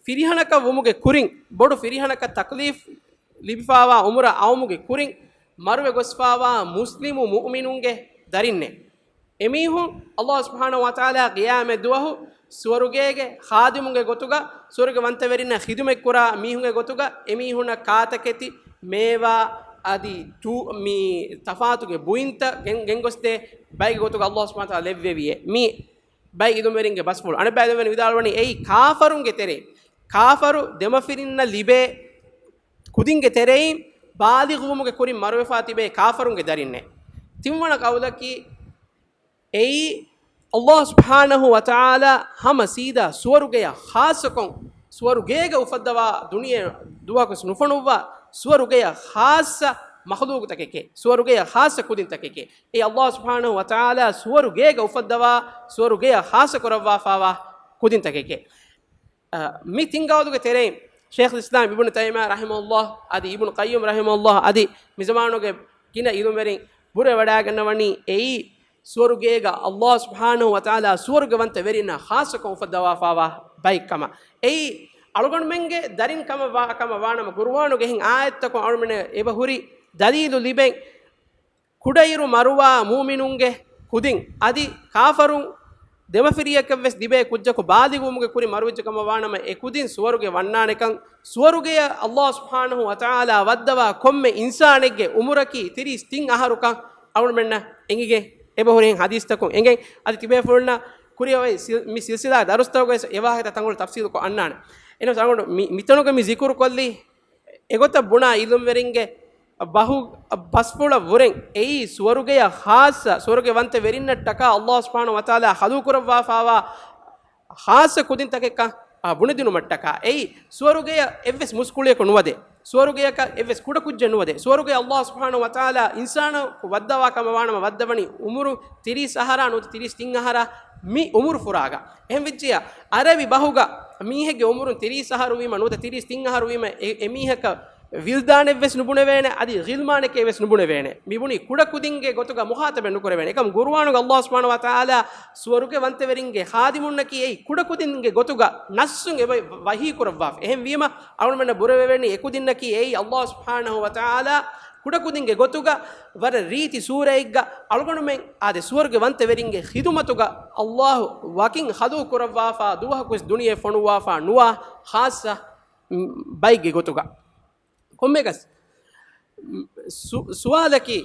ފިރިހަނަކަށް ވުމުގެ ކުރިން، ބޮޑު ފިރިހަނަކަށް ތަކްލީފް ލިބިފާވާ އުމުރަށް އައުމުގެ ކުރިން، މަރުވެ ގޮސްފާވާ މުސްލިމު މުއުމިނުންގެ ދަރިންނޭ. އެމީހުން ﷲ ސުބްޙާނަހޫ ވަތަޢާލާ ޤިޔާމަތް ދުވަހު ސުވަރުގޭގެ ޚާދިމުންގެ ގޮތުގަ، ސުވަރުގެ ވަންތަވެރިންނަށް ޚިދުމަތްކުރާ މީހުންގެ ގޮތުގަ، އެމީހުންނަށް ކާތަކެތި މޭވާ އަދި ތޫ-، މި ތަފާތުގެ ބުއިންތައް ގެން، ގެންގޮސްދޭ ބައެއްގެ ގޮތުގަ ﷲ ސުބްޙާނަހޫ ވަތަޢާލާ ލެއްވެވިޔޭ. މި ބައެއް އިލުމްވެރިންގެ ބަސްފުޅު. އަނެއް ބައެއް އިލުމްވެރިން ވިދާޅުވަނީ އެއީ ކާފަރުންގެ ތެރެއިން، ކާފަރު ދެމަފިރިންނަށް ލިބޭ ކުދިންގެ ތެރެއިން ބާލިޣުވުމުގެ ކުރިން މަރުވެފާ ތިބޭ ކާފަރުންގެ ދަރިންނޭ. ތިންވަނަ ޤައުލަކީ، އެއީ ﷲ ސުބްޙާނަހޫ ވަތަޢާލާ ހަމަ ސީދާ ސުވަރުގެޔަށް ޚާއްޞަކޮށް، ސުވަރުގޭގަ އުފައްދަވާ ދުނިޔެ ދުވަހަކުވެސް ނުފޮނުއްވާ ސުވަރުގެޔަށް ޚާއްޞަ މަޚްލޫޤުތަކެކޭ، ސުވަރުގެޔަށް ޚާއްޞަ ކުދިންތަކެކޭ. އެ ﷲ ސުބްޙާނަހޫ ވަތަޢާލާ ސުވަރުގޭގަ އުފައްދަވާ، ސުވަރުގެޔަށް ޚާއްޞަ ކުރައްވާފާވާ ކުދިންތަކެކޭ. އަ، މި ތިން ގައުލުގެ ތެރެއިން ޝޭޚުލް އިސްލާމް އިބްނު ތައިމިއްޔާ ރަޙިމަހުﷲ އަދި އިބްނު ޤައްޔިމް ރަޙިމަހުﷲ އަދި މިޒަމާނުގެ ގިނަ އިލުމްވެރިން ބުރަވެވަޑައިގަންނަވަނީ އެއީ ސުވަރުގޭގަ ﷲ ސުބްޙާނަހޫ ވަތަޢާލާ ސުވަރުގެވަންތަ ވެރިންނާ ޚާއްޞަކޮށް އުފައްދަވާފާވާ ބައެއްކަމަށް. އެއީ އަޅުގަނޑުމެންގެ ދަރިން ކަމަށް ވާ، ކަމަށް ވާނަމަ، ގުރުއާނުގެ އެހެން އާޔަތްތަކުން އަޅުމެންނަށް އެބަހުރި ދަލީލު ލިބެން، ކުޑައިރު މަރުވާ މުއުމިނުންގެ ކުދިން އަދި ކާފަރުން ދެމަފިރިޔަކަށްވެސް ލިބޭ ކުއްޖަކު ބާލިޣުވުމުގެ ކުރިން މަރުވެއްޖެ ކަމަށް ވާނަމަ، އެ ކުދިން ސުވަރުގެ ވަންނާނެކަން، ސުވަރުގެއަށް ﷲ ސުބްޙާނަހޫ ވަތަޢާލާ ވައްދަވާ ކޮންމެ އިންސާނެއްގެ އުމުރަކީ ތިރީސް ތިން އަހަރުކަން އަޅުމެންނަށް އެނގިގެން އެބަހުރި ހަދީސްތަކުން އެނގެން. އަދި ތިބޭފުޅުންނަށް ކުރިއަށް އޮތް ސިލް-، މި ސިލްސިލާ ދަރުސްތަކުގައި އެ ވާހަކަތައް ތަންކޮޅު ތަފްސީލުކޮށް އަންނާނެ. އެހެނަސް އަޅުގަނޑު މި-، މިތަނުގަ މި ޒިކުރު ކޮށްލީ އެގޮތަށް ބުނާ އިލްމްވެރިންގެ ބަހު-، ބަސްފުޅަށް ވުރެން އެއީ ސުވަރުގެއަށް ޚާއްޞަ، ސުވަރުގެ ވަންތަ ވެރިންނަށްޓަކާ ﷲ ސުބްޙާނަހޫ ވަތަޢާލާ ޚަލުޤުކުރައްވާފާވާ ޚާއްޞަ ކުދިންތަކެއްކަން، އާ، ބުނެދިނުމަށްޓަކާ. އެއީ ސުވަރުގެއަށް އެއްވެސް މުސްކުޅިއަކު ނުވަދޭ. ސުވަރުގެއަކަށް އެއްވެސް ކުޑަކުއްޖެއް ނުވަދޭ. ސުވަރުގެ ﷲ ސުބްޙާނަހޫ ވަތަޢާލާ އިންސާނަކު ވައްދަވާ ކަމަށް ވާނަމަ ވައްދަވަނީ އުމުރު ތިރީސް އަހަރާ ނުވަތަ ތިރީސް ތިން އަހަރާ މި އުމުރު ފުރާގަ. އެހެން ވެއްޖިއްޔާ، އަރަބި ބަހުގަ މީހެއްގެ އުމުރުން ތިރީސް އަހަރު ވީމަ ނުވަތަ ތިރީސް ތިން އަހަރު ވީމަ އެ، އެ މީހަކަށް ވިލްދާނެއްވެސް ނުބުނެވޭނެ، އަދި ޣިލްމާނެކޭވެސް ނުބުނެވޭނެ. މިބުނީ ކުޑަކުދިންގެ ގޮތުގަ މުޚާތަބެއް ނުކުރެވޭނެ. އެކަމު ގުރުއާނުގަ ﷲ ސުބްޙާނަހޫ ވަތަޢާލާ ސުވަރުގެ ވަންތަވެރިންގެ ޚާދިމުންނަކީ އެއީ ކުޑަކުދިންގެ ގޮތުގަ ނައްސުން އެބަ ވަޙީ ކުރައްވާފަ. އެހެންވީމަ، އަޅުމެންނަށް ބުރަވެވެނީ އެކުދިންނަކީ އެއީ ﷲ ސުބްޙާނަހޫ ވަތަޢާލާ ކުޑަކުދިންގެ ގޮތުގަ ވަރަށް ރީތި ސޫރައެއްގަ އަޅުގަނޑުމެން އާދެ ސުވަރުގެ ވަންތަވެރިންގެ ޚިދުމަތުގަ ﷲ ވަކިން ޚަލުޤު ކުރައްވާފަ ދުވަހަކުވެސް ދުނިޔެ ފޮނުއްވާފަ ނުވާ ޚާއްޞަ ބައެއްގެ ގޮތުގަ. ކޮންމެއަކަސް، ސު-، ސުވާލަކީ،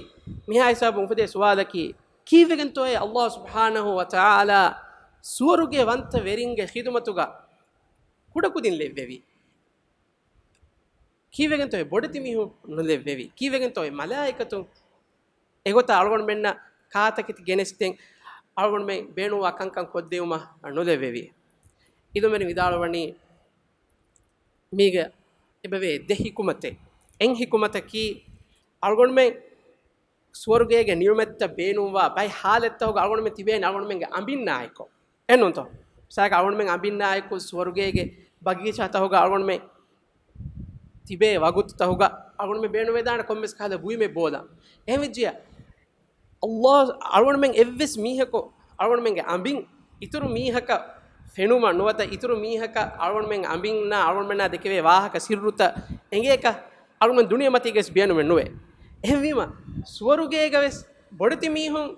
މިހާ ހިސާބުން އުފެދޭ ސުވާލަކީ، ކީއްވެގެންތޯއޭ ﷲ ސުބްޙާނަހޫ ވަތަޢާލާ ސުވަރުގެ ވަންތަ ވެރިންގެ ޚިދުމަތުގަ ކުޑަކުދިން ލެއްވެވީ؟ ކީއްވެގެންތޯއޭ ބޮޑެތި މީހުން ނުލެއްވެވީ؟ ކީއްވެގެންތޯއޭ މަލާއިކަތުން އެގޮތަށް އަޅުގަނޑުމެންނަށް ކާތަކެތި ގެނެސްދޭން އަޅުގަނޑުމެން ބޭނުންވާ ކަންކަން ކޮށްދެވުމަށް ނުލެއްވެވީ؟ އިލްމްވެރިން ވިދާޅުވަނީ، މީގަ އެބަވޭ ދެ ޙިކުމަތެއް. އެއް ޙިކުމަތަކީ، އަޅުގަނޑުމެން ސުވަރުގޭގެ ނިޢުމަތްތައް ބޭނުންވާ ބައެއް ޙާލަތްތަކުގަ އަޅުގަނޑުމެން ތިބޭނެ އަޅުގަނޑުމެންގެ އަނބިންނާއެކު. އެއްނޫންތޯ؟ މިސާލަކަށް އަޅުގަނޑުމެން އަނބިންނާއެކު ސުވަރުގޭގެ ބަގީޗާތަކުގަ އަޅުގަނޑުމެން ތިބޭ ވަގުތުތަކުގަ އަޅުގަނޑުމެން ބޭނުންވެދާނެ ކޮންމެސް ކަހަލަ ބުއިމެއް ބޯލަން. އެހެންވެއްޖިއްޔާ، ﷲ އަޅުގަނޑުމެން އެއްވެސް މީހަކު އަޅުގަނޑުމެންގެ އަނބިން އިތުރު މީހަކަށް ފެނުމަށް ނުވަތަ އިތުރު މީހަކަށް އަޅުގަނޑުމެން އަނބިންނާ އަޅުގަނޑުމެންނާ ދެކެވޭ ވާހަކަ ސިއްރުތައް އެނގޭކަށް އަޅުގަނޑުމެން ދުނިޔެމަތީގަވެސް ބޭނުމެއް ނުވޭ. އެހެންވީމަ، ސުވަރުގޭގަވެސް ބޮޑެތި މީހުން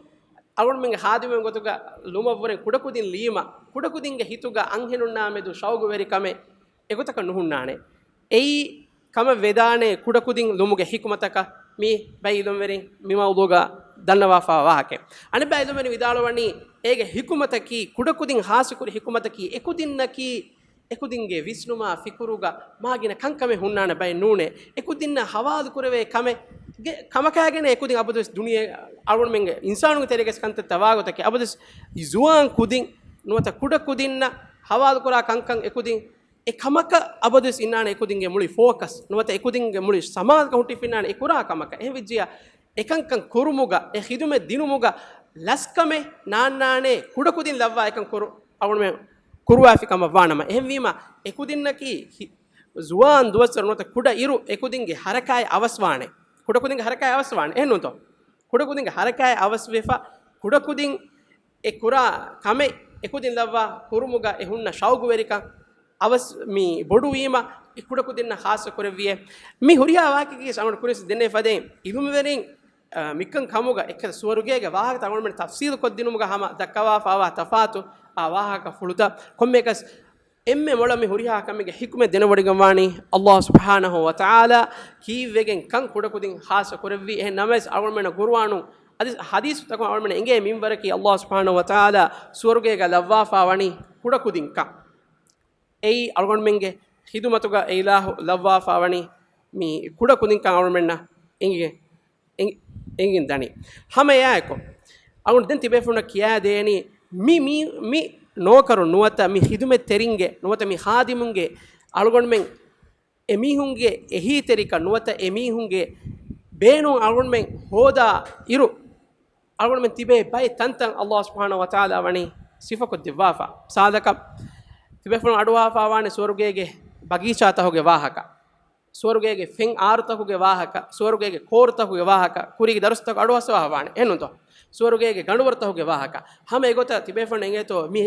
އަޅުގަނޑުމެންގެ ޚާދިމުން ގޮތުގަ ލުމަށްވުރެން ކުޑަކުދިން ލީމަ، ކުޑަކުދިންގެ ހިތުގަ އަންހެނުންނާ މެދު ޝައުގުވެރިކަމެއް އެގޮތަކަށް ނުހުންނާނެ. އެއީ ކަމަށް ވެދާނެ ކުޑަކުދިން ލުމުގެ ޙިކުމަތަކަށް މި ބައި އިލްމްވެރިން މި މައުޟޫގަ ދަންނަވާފާ ވާހަކަ. އަނެއް ބައި އިލްމްވެރިން ވިދާޅުވަނީ، އޭގެ ޙިކުމަތަކީ، ކުޑަކުދިން ޚާއްޞަކުރި ޙިކުމަތަކީ، އެކުދިންނަކީ، އެކުދިންގެ ވިސްނުމާ ފިކުރުގަ މާގިނަ ކަންކަމެއް ހުންނާނެ ބައެއް ނޫނޭ. އެކުދިންނަށް ހަވާލު ކުރެވޭ ކަމެއް ގެ-، ކަމަކާގެން އެކުދިން އަބަދުވެސް ދުނިޔެ އަޅުގަނޑުމެންގެ އިންސާނުންގެ ތެރޭގަސް ކަންތައްތައް ވާގޮތަކީ، އަބަދުވެސް ޒުވާން ކުދިން ނުވަތަ ކުޑަ ކުދިންނަށް ހަވާލުކުރާ ކަންކަން އެކުދިން އެ ކަމަކަށް އަބަދުވެސް އިންނާނެ އެކުދިންގެ މުޅި ފޯކަސް ނުވަތަ އެކުދިންގެ މުޅި ސަމާލުކަން ހުއްޓިފިންނާނެ އެ ކުރާ ކަމަކަށް. އެހެންވެއްޖިއްޔާ، އެކަންކަން ކުރުމުގަ، އެ ޚިދުމަތް ދިނުމުގަ ލަސްކަމެއް ނާންނާނެ ކުޑަކުދިން ލައްވާ އެކަން ކުރު-، އަޅުގަނޑުމެން ކުރުވާފި ކަމަށް ވާނަމަ. އެހެންވީމަ، އެކުދިންނަކީ ހި-، ޒުވާން ދުވަސްވަރު ނުވަތަ ކުޑަ އިރު އެކުދިންގެ ހަރަކާތް އަވަސްވާނެ. ކުޑަކުދިންގެ ހަރަކާތް އަވަސްވާނެ. އެހެންނޫންތޯ؟ ކުޑަކުދިންގެ ހަރަކާތް އަވަސްވެފަ، ކުޑަކުދިން އެ ކުރާ ކަމެއް އެކުދިން ލައްވާ ކުރުމުގަ އެ ހުންނަ ޝައުގުވެރިކަން އަވަސް މި ބޮޑުވީމަ، އެ ކުޑަކުދިންނަށް ޚާއްޞަ ކުރެއްވިއޭ. މި ހުރިހާ ވާހަކައަކީ އަޅުގަނޑު ކުރިން ދެންނެވި ފަދައިން އިލްމްވެރިން، އަ، މިކަން ކަމުގަ އެކަލަ ސުވަރުގޭގެ ވާހަކަތައް އަޅުގަނޑުމެން ތަފްސީލު ކޮށްދިނުމުގަ ހަމަ ދައްކަވާފާވާ ތަފާތު އާ ވާހަކަފުޅުތައް. ކޮންމެއަކަސް އެންމެ މޮޅަށް މި ހުރިހާ ކަމެއްގެ ޙިކުމަތް ދެނެވޮޑިގަންވާނީ ﷲ ސުބްޙާނަހޫ ވަތަޢާލާ ކީއްވެގެން ކަން ކުޑަކުދިން ޚާއްޞަ ކުރެއްވީ. އެހެން ނަމަވެސް އަޅުގަނޑުމެންނަށް ގުރުއާނުން އަދި ޙަދީޘްތަކުން އަޅުގަނޑުމެންނަށް އެނގޭ މިންވަރަކީ ﷲ ސުބްޙާނަހޫ ވަތަޢާލާ ސުވަރުގޭގަ ލައްވާފާ ވަނީ ކުޑަކުދިން ކަން. އެއީ އަޅުގަނޑުމެންގެ ޚިދުމަތުގަ އެ އިލާހު ލައްވާފާ ވަނީ މި ކުޑަކުދިން ކަން އަޅުގަނޑުމެންނަށް އެނގިގެން އެނގި-، އެނގިގެން ދަނީ. ހަމަ އެއާއެކު، އަޅުގަނޑު ދެން ތިބޭފުޅުންނަށް ކިޔާދޭނީ، މި، މި، މި ނޯކަރު ނުވަތަ މި ޚިދުމަތްތެރިންގެ ނުވަތަ މި ޚާދިމުންގެ އަޅުގަނޑުމެން އެމީހުންގެ އެހީތެރިކަން ނުވަތަ އެމީހުންގެ ބޭނުން އަޅުގަނޑުމެން ހޯދާ އިރު، އަޅުގަނޑުމެން ތިބޭ ބައެއް ތަންތަން ﷲ ސުބްޙާނަހޫ ވަތަޢާލާ ވަނީ ސިފަކޮށްދެއްވާފަ. މިސާލަކަށް، ތިބޭފުޅުން އަޑުއަހާފާވާނެ ސުވަރުގޭގެ ބަގީޗާތަކުގެ ވާހަކަ. ސުވަރުގޭގެ ފެން އާރުތަކުގެ ވާހަކަ، ސުވަރުގޭގެ ކޯރުތަކުގެ ވާހަކަ، ކުރީގެ ދަރުސްތަކު އަޑުއައްސަވާ ވާނެ. އެހެންނޫންތޯ؟ ސުވަރުގޭގެ ގަނޑުވަރުތަކުގެ ވާހަކަ. ހަމަ އެގޮތަށް ތިބޭފުޅުން އެނގޭތޯ މި،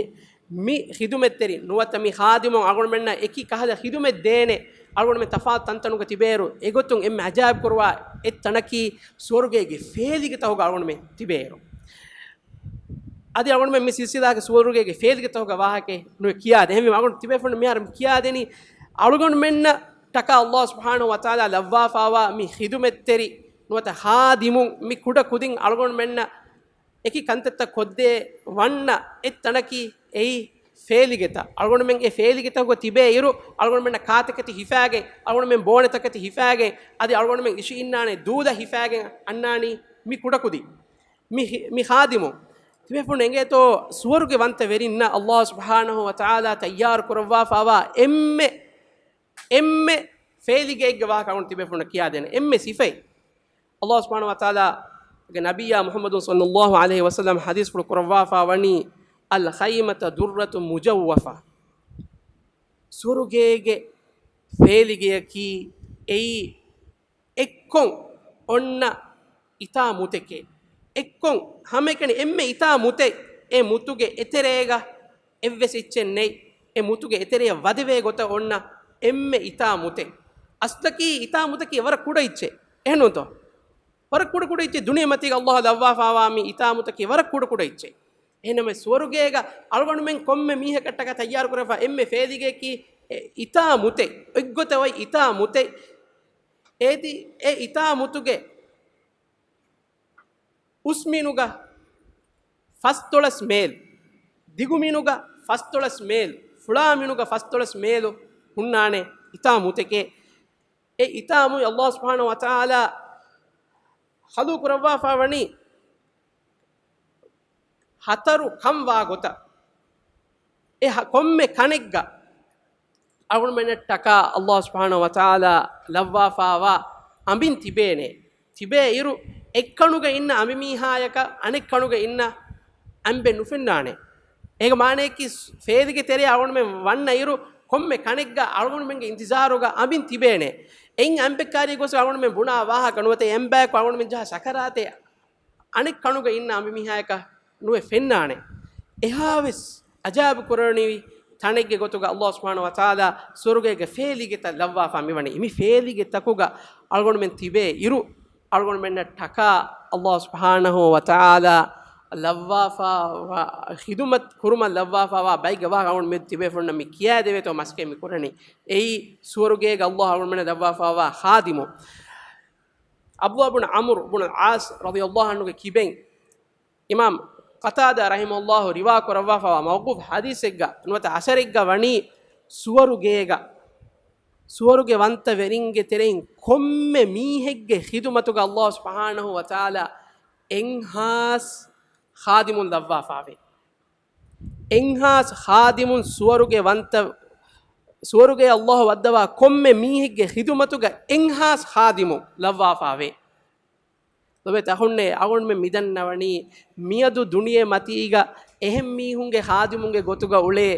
މި ޚިދުމަތްތެރި ނުވަތަ މި ޚާދިމުން އަޅުގަނޑުމެންނަށް އެކި ކަހަލަ ޚިދުމަތް ދޭނެ އަޅުގަނޑުމެން ތަފާތު ތަންތަނުގަ ތިބޭއިރު، އެގޮތުން އެންމެ އަޖާއިބު ކުރުވާ އެއްތަނަކީ ސުވަރުގޭގެ ފޭލިގެތަކުގަ އަޅުގަނޑުމެން ތިބޭއިރު. އަދި އަޅުގަނޑުމެން މި ސިލްސިލާގެ ސުވަރުގޭގެ ފޭލިގެތަކުގެ ވާހަކައެއް ނުވެ ކިޔާދޭ. އެހެންވީމަ އަޅުގަނޑު ތިބޭފުޅުން މިހާރު މި ކިޔާދެނީ އަޅުގަނޑުމެންނަށް ޓަކާ އައްލާހު ސުބްޙާނަހު ވަތަޢާލާ ލައްވާފާވާ މި ޚިދުމަތްތެރި ނުވަތަ ޚާދިމުން މި ކުޑަ ކުދިން އަޅުގަނޑުމެންނަށް އެކި ކަންތައްތައް ކޮށްދޭ ވަންނަ އެއްތަނަކީ އެއީ ފޭލިގެތައް. އަޅުގަނޑުމެން އެ ފޭލިގެތަކުގަ ތިބޭ އިރު އަޅުގަނޑުމެންނަށް ކާތަކެތި ހިފާގެން، އަޅުގަނޑުމެން ބޯނެތަކެތި ހިފާގެން، އަދި އަޅުގަނޑުމެން އިށިއިންނާނެ ދޫލަށް ހިފާގެން އަންނާނީ މި ކުޑަކުދިން. މި ހި-، މި ޚާދިމުން ތިބޭފުޅުން އެނގޭތޯ ސުވަރުގެ ވަންތަ ވެރިންނަށް އައްލާހު ސުބްޙާނަހު ވަތަޢާލާ ތައްޔާރު ކުރައްވާފާވާ އެންމެ، އެންމެ ފޭލިގެއެއްގެ ވާހަކަ އަޅުގަނޑު ތިބޭފުޅުންނަށް ކިޔާދޭނެ. އެންމެ ސިފައެއް. އައްލާހު ސުބްޙާނަހު ވަތަޢާލާގެ ނަބިއްޔާ މުޙައްމަދު ޞައްލައްލާހު ޢަލައިހި ވަސައްލަމް ޙަދީޘްފުޅު ކުރައްވާފާ ވަނީ، "الخيمة درة مجوفة." ސުވަރުގޭގެ ފޭލިގެޔަކީ އެއީ އެއްކޮން އޮންނަ އިތާ މުތެކޭ. އެއްކޮން ހަމައެކަނި އެންމެ އިތާ މުތެއް، އެ މުތުގެ އެތެރޭގަ އެއްވެސް އެއްޗެއް ނެތް. އެ މުތުގެ އެތެރެޔަށް ވަދެވޭ ގޮތަށް އޮންނަ އެންމެ އިތާ މުތެއް. އަސްލަކީ އިތާ މުތަކީ ވަރަށް ކުޑަ އެއްޗެއް. އެހެންނޫންތޯ؟ ވަރަށް ކުޑަ ކުޑަ އެއްޗެއް. ދުނިޔެމަތީގަ އައްލާހު ލައްވާފާވާ މި އިތާ މުތަކީ ވަރަށް ކުޑަ ކުޑަ އެއްޗެއް. އެހެންނަމަވެސް ސުވަރުގޭގަ އަޅުގަނޑުމެން ކޮންމެ މީހަކަށްޓަކާ ތައްޔާރު ކުރެވިފާ އެންމެ ފޭލިގެއަކީ އެ އިތާ މުތެއް. އޮތްގޮތަށް އޮތް އިތާ މުތެއް. އޭތި އެ އިތާ މުތުގެ އުސްމިނުގަ ފަސްދޮޅަސް މޭލް، ދިގުމިނުގަ ފަސްދޮޅަސް މޭލް، ފުޅާމިނުގަ ފަސްދޮޅަސް މޭލު ހުންނާނެ އިތާ މުތެކޭ. އެ އިތާ މުތް އައްލާހު ސުބްޙާނަހު ވަތަޢާލާ ޚަލްޤު ކުރައްވާފާ ވަނީ ހަތަރު ކަން ވާ ގޮތަށް. އެ ހަ-، ކޮންމެ ކަނެއްގަ އަޅުގަނޑުމެންނަށްޓަކާ އައްލާހު ސުބްޙާނަހު ވަތަޢާލާ ލައްވާފާވާ އަނބިން ތިބޭނެ. ތިބޭ އިރު އެއްކަނުގަ އިންނަ އަނބިމީހާޔަކަށް އަނެއްކަނުގަ އިންނަ އަނބެއް ނުފެންނާނެ. އޭގެ މާނަޔަކީ ސް-، ފޭލިގެ ތެރެއަށް އަޅުގަނޑުމެން ވަންނަ އިރު ކޮންމެ ކަނެއްގަ އަޅުގަނޑުމެންގެ އިންތިޒާރުގަ އަނބިން ތިބޭނެ. އެއިން އަނބެއް ކާރި ގޮސް އަޅުގަނޑުމެން ބުނާ ވާހަކަ ނުވަތަ އެ އަނބާއެކު އަޅުގަނޑުމެން ޖަހާ ސަކަރާތެއް އަނެއް ކަނުގަ އިންނަ އަނބިމީހާޔަކަށް ނުވެ ފެންނާނެ. އެހާވެސް އަޖާއިބު ކުރަނިވި ތަނެއްގެ ގޮތުގަ އައްލާހު ސުބްޙާނަހު ވަތަޢާލާ ސުވަރުގޭގެ ފޭލިގެތައް ލައްވާފާ މިވަނީ. މި ފޭލިގެ ތަކުގަ އަޅުގަނޑުމެން ތިބޭ އިރު، އަޅުގަނޑުމެންނަށް ޓަކާ އައްލާހު ސުބްޙާނަހު ވަތަޢާލާ ލައްވާފާ ވާ، ޚިދުމަތް ކުރުމަށް ލައްވާފާ ވާ ބައެއްގެ ވާހަކަ އަޅުގަނޑު މި ތިބޭފުޅުންނަށް މި ކިޔާދެވޭތޯ މަސައްކަތް މި ކުރަނީ. އެއީ ސުވަރުގޭގަ އައްލާހު އަޅުގަނޑުމެންނަށް ލައްވާފާ ވާ ޚާދިމު. ޢަބްދުﷲ ބުނު ޢަމްރު ބުނު ޢާޞް ރަޟިޔަﷲ ޢަންހުގެ ކިބެން އިމާމް ޤަތާދާ ރަޙިމަހުﷲ ރިވާ ކުރައްވާފައިވާ މައުޤޫފް ޙަދީޘެއްގަ ނުވަތަ އަސަރެއްގަ ވަނީ، ސުވަރުގޭގަ، ސުވަރުގެ ވަންތަ ވެރިންގެ ތެރެއިން ކޮންމެ މީހެއްގެ ޚިދުމަތުގަ އައްލާހު ސުބްޙާނަހު ވަތަޢާލާ އެއްހާސް ޚާދިމުން ލައްވާފާވޭ. އެއްހާސް ޚާދިމުން ސުވަރުގެ ވަންތަ، ސުވަރުގެ އައްލާހު ވައްދަވާ ކޮންމެ މީހެއްގެ ޚިދުމަތުގަ އެއްހާސް ޚާދިމުން ލައްވާފާވޭ. ލޮބެތި އަޚުންނޭ، އަޅުގަނޑުމެން މިދަންނަވަނީ، މިއަދު ދުނިޔެ މަތީގަ އެހެން މީހުންގެ ޚާދިމުންގެ ގޮތުގަ އުޅޭ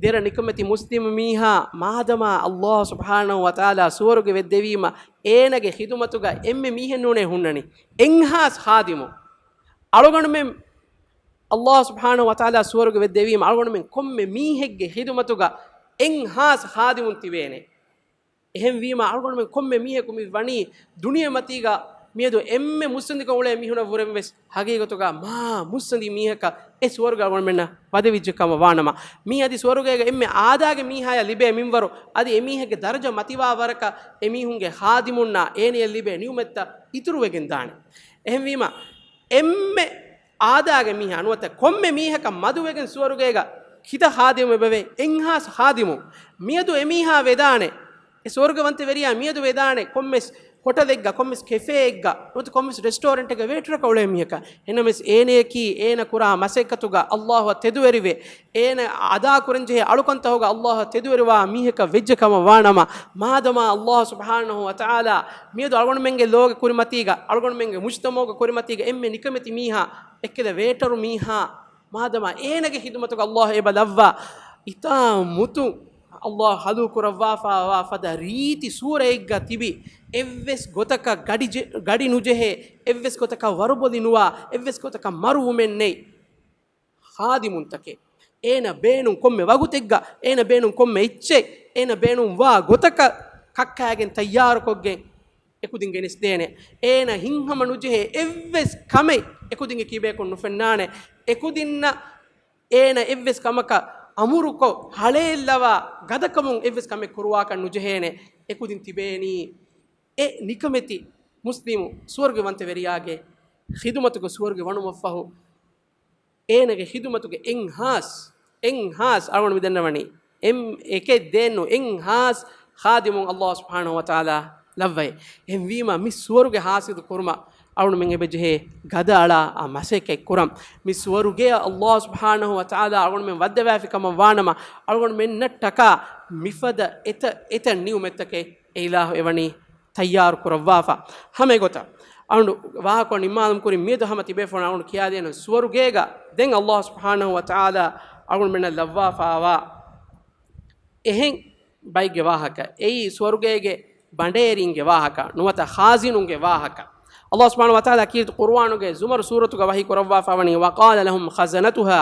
ދެރަ ނިކަމެތި މުސްލިމް މީހާ، މާދަމާ އައްލާހު ސުބްޙާނަހު ވަތަޢާލާ ސުވަރުގެ ވެއްދެވީމަ، އޭނަގެ ޚިދުމަތުގަ އެންމެ މީހެއް ނޫނޭ ހުންނަނީ. އެއްހާސް ޚާދިމު. އަޅުގަނޑުމެން އައްލާހު ސުބްޙާނަހު ވަތަޢާލާ ސުވަރުގެ ވެއްދެވީމަ، އަޅުގަނޑުމެން ކޮންމެ މީހެއްގެ ޚިދުމަތުގަ އެއްހާސް ޚާދިމުން ތިބޭނެ. އެހެންވީމަ، އަޅުގަނޑުމެން ކޮންމެ މީހަކު މި ވަނީ ދުނިޔެ މަތީގަ މިއަދު އެންމެ މުއްސަނދިކޮށް އުޅޭ މީހުނަށް ވުރެން ވެސް ހަގީގަތުގަ މާ މުއްސަނދި މީހަކަށް އެ ސުވަރުގެ އަޅުގަނޑުމެންނަށް ވަދެވިއްޖެ ކަމަށް ވާނަމަ، މީ އަދި ސުވަރުގޭގަ އެންމެ އާދާގެ މީހާޔަށް ލިބޭ މިންވަރު، އަދި އެމީހެއްގެ ދަރަޖަ މަތިވާ ވަރަކަށް އެމީހުންގެ ޚާދިމުންނާ އޭނަޔަށް ލިބޭ ނިޢުމަތްތައް އިތުރުވެގެން ދާނެ. އެހެންވީމަ، އެންމެ އާދާގެ މީހާ ނުވަތަ ކޮންމެ މީހަކަށް މަދުވެގެން ސުވަރުގޭގަ ކިތައް ޚާދިމު އެބަވޭ؟ އެއްހާސް ޚާދިމު. މިއަދު އެމީހާ ވެދާނެ، އެ ސުވަރުގެވަންތަ ވެރިޔާ މިއަދު ވެދާނެ ކޮންމެސް ހޮޓަލެއްގަ، ކޮންމެސް ކެފޭއެއްގަ، ނުވަތަ ކޮންމެސް ރެސްޓޯރެންޓެއްގަ ވޭޓަރަކަށް އުޅޭ މީހަކަށް. އެހެންނަމަވެސް އޭނަޔަކީ އޭނަ ކުރާ މަސައްކަތުގަ އައްލާހުއަށް ތެދުވެރިވެ، އޭނަ އަދާ ކުރަންޖެހޭ އަޅުކަންތަކުގަ އައްލާހުއަށް ތެދުވެރިވާ މީހަކަށް ވެއްޖެ ކަމަށް ވާނަމަ، މާދަމާ އައްލާހު ސުބްޙާނަހު ވަތަޢާލާ މިއަދު އަޅުގަނޑުމެންގެ ލޯގެ ކުރިމަތީގަ، އަޅުގަނޑުމެންގެ މުޖްތަމަޢުގެ ކުރިމަތީގަ އެންމެ ނިކަމެތި މީހާ، އެއްކަލަ ވޭޓަރު މީހާ، މާދަމާ އޭނަގެ ޚިދުމަތުގަ އައްލާހު އެބަ ލައްވާ، އިތާ މުތު ﷲ ހަލު ކުރައްވާފާވާ ފަދަ ރީތި ސޫރައެއްގަ ތިބި، އެއްވެސް ގޮތަކަށް ގަޑި ޖެ-، ގަޑި ނުޖެހޭ، އެއްވެސް ގޮތަކަށް ވަރުބޮލި ނުވާ، އެއްވެސް ގޮތަކަށް މަރުވުމެއް ނެތް. ޚާދިމުންތަކެއް، އޭނަ ބޭނުން ކޮންމެ ވަގުތެއްގަ، އޭނަ ބޭނުން ކޮންމެ އެއްޗެއް، އޭނަ ބޭނުން ވާ ގޮތަކަށް ކައްކާގެން ތައްޔާރުކޮށްގެން އެކުދިން ގެނެސްދޭނެ. އޭނަ ހިތްހަމަ ނުޖެހޭ އެއްވެސް ކަމެއް އެކުދިންގެ ކިބަޔަކުން ނުފެންނާނެ. އެކުދިންނަށް އޭނަ އެއްވެސް ކަމަކަށް އަމުރުކޮށް، ހަޅޭއްލަވާ، ގަދަކަމުން އެއްވެސް ކަމެއް ކުރުވާކަށް ނުޖެހޭނެ. އެކުދިން ތިބޭނީ އެ ނިކަމެތި މުސްލިމު ސުވަރުގެވަންތަވެރިޔާގެ ޚިދުމަތުގަ ސުވަރުގެ ވަނުމަށްފަހު، އޭނަގެ ޚިދުމަތުގެ އެއްހާސް، އެއްހާސް އަޅުގަނޑު މިދަންނަވަނީ، އެން އެކެއް ދޭން ނޫން، އެއްހާސް ޚާދިމުން ﷲ ސުބްޙާނަހޫ ވަތަޢާލާ ލައްވައޭ. އެހެންވީމަ، މި ސުވަރުގެ ޙާޞިލު ކުރުމަށް އަޅުގަނޑުމެން އެބަޖެހޭ ގަދައަޅާ އާ މަސައްކަތް ކުރަން. މި ސުވަރުގެއަށް ﷲ ސުބްޙާނަހޫ ވަތަޢާލާ އަޅުގަނޑުމެން ވައްދަވާފި ކަމަށް ވާނަމަ، އަޅުގަނޑުމެންނަށްޓަކާ މިފަދަ އެތައް، އެތައް ނިޢުމަތްތަކެއް އެ އިލާހު އެވަނީ ތައްޔާރު ކުރައްވާފަ. ހަމަ އެގޮތަށް އަޅުގަނޑު ވާހަކަ ނިންމާލުމުގެ ކުރިން މިއަދު ހަމަ ތިބޭފުޅުން އަޅުގަނޑު ކިޔާދޭނަން، ސުވަރުގޭގަ ދެން ﷲ ސުބްޙާނަހޫ ވަތަޢާލާ އަޅުގަނޑުމެންނަށް ލައްވާފައިވާ އެހެން ބައެއްގެ ވާހަކަ. އެއީ ސުވަރުގޭގެ ބަނޑޭރީންގެ ވާހަކަ ނުވަތަ ޚާޒިނުންގެ ވާހަކަ. ﷲ ސުބްޙާނަހޫ ވަތަޢާލާ ކީރިތި ޤުރުއާނުގެ ޒުމަރު ސޫރަތުގަ ވަޙީ ކުރައްވާފައިވަނީ، وَقَالَ لَهُمْ خَزَنَتُهَا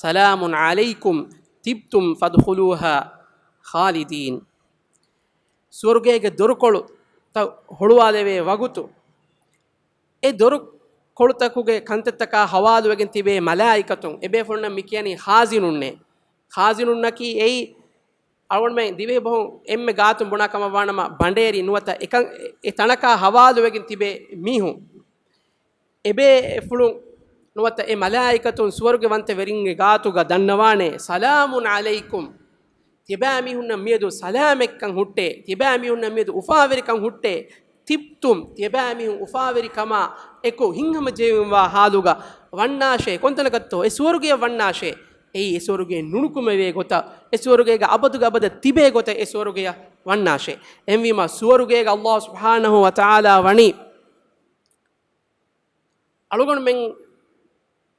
سَلَامٌ عَلَيْكُمْ طِبْتُمْ فَادْخُلُوهَا خَالِدِينَ. ސުވަރުގޭގެ ދޮރުކޮޅުތައް ހޮޅުވާލެވޭ ވަގުތު، އެ ދޮރުކޮޅުތަކުގެ ކަންތައްތަކާ ހަވާލުވެގެން ތިބޭ މަލާއިކަތުން، އެބޭފުޅުންނަށް މި ކިޔަނީ ޚާޒިނުންނޭ. ޚާޒިނުންނަކީ އެއީ އަޅުގަނޑުމެން ދިވެހި ބަހުން އެންމެ ގާތުން ބުނާ ކަމަށް ވާނަމަ، ބަނޑޭރި ނުވަތަ އެކަން، އެ ތަނަކާ ހަވާލުވެގެން ތިބޭ މީހުން. އެބޭފުޅުން ނުވަތަ އެ މަލާއިކަތުން ސުވަރުގެ ވަންތަވެރިންގެ ގާތުގަ ދަންނަވާނެ، سَلَامٌ عَلَيْكُمْ، ތިޔަބައިމީހުންނަށް މިއަދު ސަލާމަތްކަން ހުއްޓޭ، ތިޔަބައިމީހުންނަށް މިއަދު އުފާވެރިކަން ހުއްޓޭ. طِبْتُمْ، ތިޔަބައިމީހުން އުފާވެރިކަމާ އެކު ހިތްހަމަޖެހިވާ ހާލުގަ ވަންނާށޭ. ކޮންތަނަކަށްތޯ؟ އެ ސުވަރުގެޔަށް ވަންނާށޭ. އެއީ އެ ސުވަރުގެ ނުނުކުމެވޭ ގޮތަށް، އެ ސުވަރުގޭގަ އަބަދުގެ އަބަދަށް ތިބޭ ގޮތަށް އެ ސުވަރުގެޔަށް ވަންނާށޭ. އެހެންވީމާ، ސުވަރުގޭގަ ﷲ ސުބްޙާނަހޫ ވަތަޢާލާ ވަނީ އަޅުގަނޑުމެން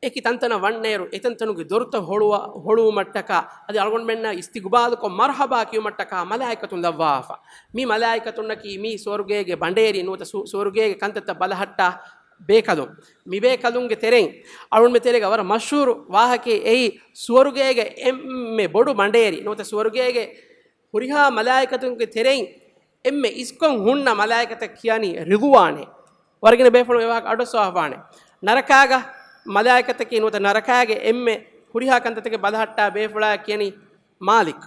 އެކި ތަންތަނަށް ވަންނައިރު، އެތަންތަނުގެ ދޮރުތައް ހޮޅުވ-، ހޮޅުވުމަށްޓަކާ، އަދި އަޅުގަނޑުމެންނަށް އިސްތިގުބާލުކޮށް، މަރްޙަބާ ކިޔުމަށްޓަކާ މަލާއިކަތުން ލައްވާފަ. މި މަލާއިކަތުންނަކީ މީ ސުވަރުގޭގެ ބަނޑޭރި ނުވަތަ ސު-، ސުވަރުގޭގެ ކަންތައްތައް ބަލަހައްޓާ ބޭކަލުން. މި ބޭކަލުންގެ ތެރެއިން، އަޅުގަނޑުމެން ތެރޭގަ ވަރަށް މަޝްހޫރު ވާހަކައެއް އެއީ، ސުވަރުގޭގެ އެންމެ ބޮޑު ބަނޑޭރި ނުވަތަ ސުވަރުގޭގެ ހުރިހާ މަލާއިކަތުންގެ ތެރެއިން އެންމެ އިސްކޮށް ހުންނަ މަލާއިކަތަށް ކިޔަނީ ރިޟުވާނޭ. ވަރަށް ގިނަ ބޭފުޅުން އެ ވާހަކަ އަޑުއައްސަވާފާނެ. ނަރަކާގަ މަލާއިކަތަކީ ނުވަތަ ނަރަކާގެ އެންމެ ހުރިހާ ކަންތައްތަކެއް ބަލަހައްޓާ ބޭފުޅާ ކިޔަނީ މާލިކް.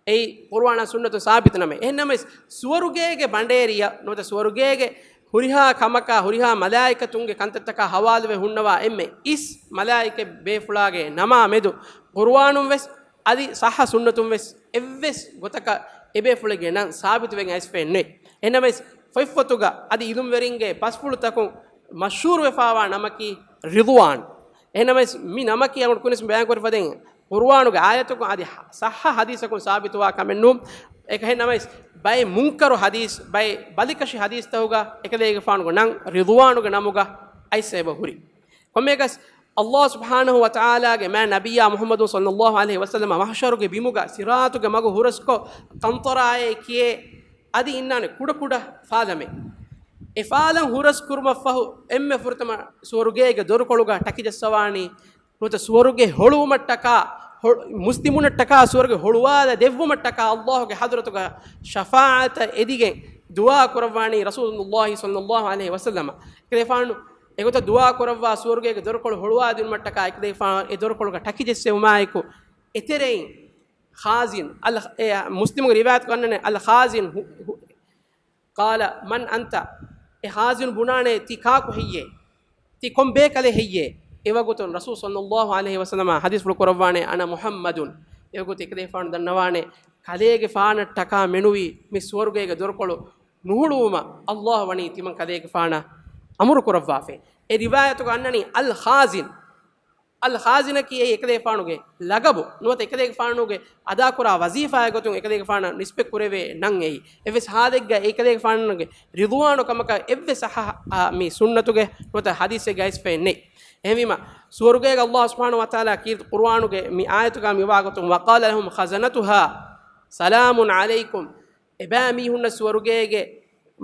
އެއީ ޤުރުއާނާ ސުންނަތުން ސާބިތު ނަމެއް. އެހެންނަމަވެސް، ސުވަރުގޭގެ ބަނޑޭރިއަށް ނުވަތަ ސުވަރުގޭގެ ހުރިހާ ކަމަކާ ހުރިހާ މަލާއިކަތުންގެ ކަންތައްތަކާ ހަވާލުވެ ހުންނަވާ އެންމެ އިސް މަލާއިކަ ބޭފުޅާގެ ނަމާ މެދު ޤުރުއާނުން ވެސް އަދި ޞައްޙަ ސުންނަތުން ވެސް އެއްވެސް ގޮތަކަށް އެބޭފުޅެއްގެ ނަން ސާބިތުވެގެން އައިސްފައެއް ނެތް. އެހެންނަމަވެސް، ފޮތްފޮތުގަ އަދި އިލުމްވެރިންގެ ބަސްފުޅުތަކުން މަޝްހޫރުވެފާވާ ނަމަކީ ރިޟުވާން. އެހެންނަމަވެސް، މި ނަމަކީ އަޅުގަނޑު ކުރިން ބަޔާންކުރި ފަދައިން، ޤުރުއާނުގެ އާޔަތަކުން އަދި ޞައްޙަ ޙަދީޘަކުން ސާބިތުވާ ކަމެއް ނޫން. އެހެންނަމަވެސް، ބައެއް މުންކަރު ޙަދީޘް، ބައެއް ބަލިކަށި ޙަދީޘްތަކުގަ އެކަލޭގެފާނުގެ ނަން ރިޟުވާނުގެ ނަމުގަ އައިސް އެބަ ހުރި. ކޮންމެއަކަސް، ﷲ ސުބްޙާނަހޫ ވަތަޢާލާގެ މާތް ނަބިއްޔާ މުޙައްމަދު ޞައްލައްލާހު ޢަލައިހި ވަސައްލަމަ މަޙްޝަރުގެ ބިމުގަ ޞިރާޠުގެ މަގު ހުރަސްކޮށް، ޤަންޠަރާއޭ ކިޔޭ އަދި އިންނާނެ ކުޑަކުޑަ ފާލަމެއް. އެ ފާލަން ހުރަސް ކުރުމަށްފަހު، އެންމެ ފުރަތަމަ ސުވަރުގޭގެ ދޮރުކޮޅުގަ ޓަކިޖައްސަވާނީ، ނުވަތަ ސުވަރުގެ ހޮޅުވުމަށްޓަކާ، ހޮ-، މުސްލިމުނަށްޓަކާ ސުވަރުގެ ހޮޅުވާލަ ދެއްވުމަށްޓަކާ ﷲގެ ޙަޟްރަތުގަ ޝަފާޢަތަށް އެދިގެން ދުޢާ ކުރައްވާނީ ރަސޫލުﷲ ޞައްލައްލާހު ޢަލައިހި ވަސައްލަމަ. އެކަލޭފާނު އެގޮތަށް ދުޢާ ކުރައްވާ ސުވަރުގޭގެ ދޮރުކޮޅު ހޮޅުވާދިނުމަށްޓަކާ އެކަލޭފާނު އެ ދޮރުކޮޅުގަ ޓަކި ޖެއްސެވުމާއެކު، އެތެރެއިން ޚާޒިން، އަލް-، އެ މުސްލިމުގެ ރިވާޔަތުގަ އަންނަނީ، އަލް ޚާޒިން ހު-، ހު-، قَالَ مَنْ أَنْتَ؟ އެ ޚާޒިން ބުނާނެ، ތި ކާކު ހެއްޔޭ؟ ތި ކޮން ބޭކަލެއް ހެއްޔޭ؟ އެވަގުތުން ރަސޫލު ޞައްލައްލާހު ޢަލައިހި ވަސައްލަމަ ޙަދީޘްފުޅު ކުރައްވާނެ، أَنَا مُحَمَّدٌ. އެވަގުތު އެކަލޭފާނު ދަންނަވާނެ، ކަލޭގެފާނަށްޓަކާ މެނުވީ މި ސުވަރުގޭގެ ދޮރުކޮޅު ނުހުޅުވުމަށް ﷲ ވަނީ ތިމަން ކަލޭގެފާނަށް އަމުރު ކުރައްވާފައި. އެ ރިވާޔަތުގަ އަންނަނީ އަލް ޚާޒިން. އަލް ޚާޒިނަކީ އެއީ އެކަލޭގެފާނުގެ ލަގަބު ނުވަތަ އެކަލޭގެފާނުގެ އަދާކުރާ ވަޒީފާގެ ގޮތުން އެކަލޭގެފާނަށް ނިސްބަތް ކުރެވޭ ނަން އެއީ. އެއްވެސް ހާލެއްގަ އެކަލޭގެފާނުގެ ރިޟުވާނު ކަމަކަށް އެއްވެސް ޞައްޙަ، އާ، މި ސުންނަތުގެ ނުވަތަ ޙަދީޘެއްގަ އައިސްފައެއް ނެތް. އެހެންވީމަ، ސުވަރުގޭގަ ﷲ ސުބްޙާނަހޫ ވަތަޢާލާ ކީރިތި ޤުރުއާނުގެ މި އާޔަތުގަ މިވާގޮތުން، وَقَالَ لَهُمْ خَزَنَتُهَا، ސަލާމުން ޢަލައިކުމް. އެބައިމީހުންނަށް ސުވަރުގޭގެ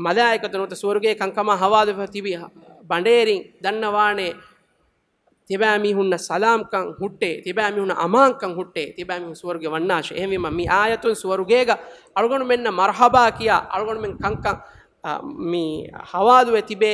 މަލާއިކަތުން ނުވަތަ ސުވަރުގޭ ކަންކަމާ ހަވާލުވެފަ ތިބި ބަނޑޭރިން ދަންނަވާނެ، ތިބައިމީހުންނަށް ސަލާމްކަން ހުއްޓޭ، ތިބައިމީހުންނަށް އަމާންކަން ހުއްޓޭ، ތިބައިމީހުން ސުވަރުގެ ވަންނާށޭ. އެހެންވީމަ، މި އާޔަތުން ސުވަރުގޭގަ އަޅުގަނޑުމެންނަށް މަރުޙަބާ ކިޔާ، އަޅުގަނޑުމެން ކަންކަން، އަ، މި ހަވާލުވެ ތިބޭ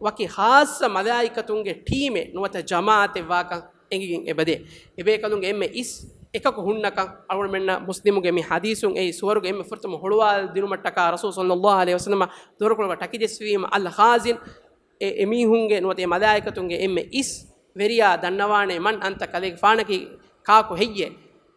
ވަކި ޚާއްޞަ މަލާއިކަތުންގެ ޓީމެއް ނުވަތަ ޖަމާޢަތެއް ވާކަން އެނގިގެން އެބަދޭ. އެބޭކަލުންގެ އެންމެ އިސް އެކަކު ހުންނަކަން އަޅުގަނޑުމެންނަށް މުސްލިމުގެ މި ޙަދީޘުން އެއީ ސުވަރުގެ އެންމެ ފުރަތަމަ ހުޅުވާލަދިނުމަށްޓަކާ ރަސޫލު ޞައްލައްލާހު ޢަލައިހި ވަސައްލަމަ ދޮރުކޮޅުގަ ޓަކިޖެއްސިވީމަ، އަލްޚާޒިން، އެ އެމީހުންގެ ނުވަތަ އެ މަލާއިކަތުންގެ އެންމެ އިސް ވެރިޔާ ދަންނަވާނެ، މަން އަންތަ، ކަލޭގެފާނަކީ ކާކު ހެއްޔޭ؟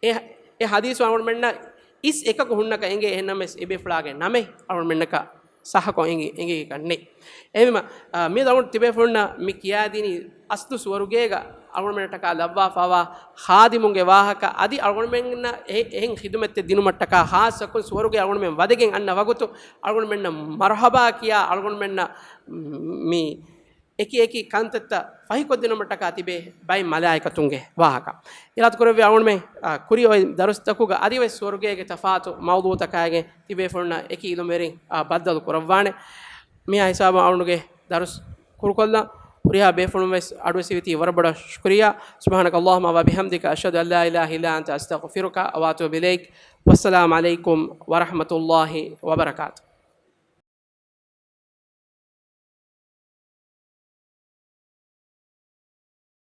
އެ، އެ ޙަދީޘު އަޅުގަނޑުމެންނަށް އިސް އެކަކު ހުންނަކަށް އެނގޭ، އެހެންނަމަވެސް އެބޭފުޅާގެ ނަމެއް އަޅުގަނޑުމެންނަކަށް ޞައްޙަކޮށް އެނގި، އެނގިގެން ނެތް. އެހެންވީމަ، އާ، މިއަދު އަޅުގަނޑު ތިބޭފުޅުންނަށް މި ކިޔާދިނީ އަސްލު ސުވަރުގޭގަ އަޅުގަނޑުމެންނަށްޓަކާ ލައްވާފަވާ ޚާދިމުންގެ ވާހަކަ އަދި އަޅުގަނޑުމެންނަށް އެ، އެހެން ޚިދުމަތެއް ދިނުމަށްޓަކާ ޚާއްޞަކޮށް ސުވަރުގެ އަޅުގަނޑުމެން ވަދެގެން އަންނަ ވަގުތު އަޅުގަނޑުމެންނަށް މަރުޙަބާ ކިޔާ އަޅުގަނޑުމެންނަށް މި އެކި އެކި ކަންތައްތައް ފަހިކޮށްދިނުމަށްޓަކާ ތިބޭ ބައެއް މަލާއިކަތުންގެ ވާހަކަ. އިރާދަ ކުރެއްވި އަޅުގަނޑުމެން، އާ، ކުރިއޮތް ދަރުސްތަކުގަ އަދިވެސް ސުވަރުގޭގެ ތަފާތު މައުޟޫޢުތަކާއިގެން ތިބޭފުޅުންނަށް އެކި އިލުމްވެރިން، އާ، ބައްދަލު ކުރައްވާނެ. މިއާ ހިސާބުން އަޅުގަނޑުގެ ދަރުސް ކުރުކޮށްލަން. ހުރިހާ ބޭފުޅުން ވެސް އަޑުއެސިވީތީ ވަރަށް ބޮޑަށް ޝުކުރިއްޔާ. سبحانك اللهم وبحمدك، أشهد أن لا إله إلا أنت، أستغفرك وأتوب إليك. والسلام عليكم ورحمة الله وبركاته.